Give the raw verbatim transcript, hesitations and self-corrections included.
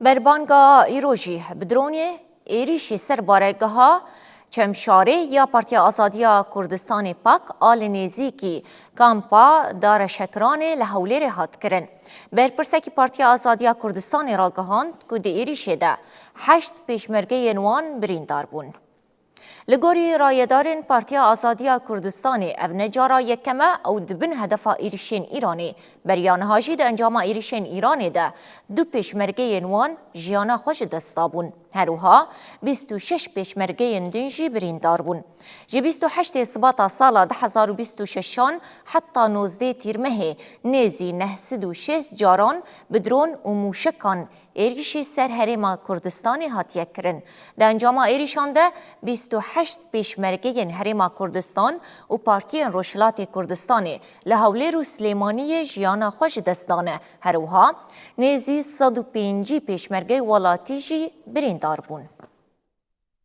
Berbanga îro jî bi dronê êrîşî ser baregeha Çemşarê ya Partiya Azadiya Kurdistanê, pak, a li nêzîkî kampa Dareşekiranê li Hewlêrê hat kirin. Berpirsekî Partiya Azadiya Kurdistanê ragihand ku di êrîşê de heşt pêşmergeyên wan birîndar bûn. Li gorî rayedarên Partiya Azadiya Kurdistanê, ev ne cara yekem e ew dibin hedefa êrîşên Îranê. Beriya niha jî di encama êrîşên Îranê de du pêşmergeyên wan jiyana xwe ji dest dabûn. Her wiha bîst û şeş pêşmergeyên din jî birîndar bûn. Ji bîst û heştê Sibata sala du hezar û bîst û şeşan heta nozdeh Tîrmehê nêzî neh sed û şêst caran bi dron û mûşekan êrîşî ser Herêma Kurdistanê hatiye kirin. Di encama êrîşan de bîst û heşt pêşmergeyên Herêma Kurdistan û partiyên Rojhilatê Kurdistanê li Hewlêr û Silêmaniyê jiyana xwe ji dest dane. Her wiha nêzî sed û pêncî pêşmergeyê welatî jî birîndar bûn.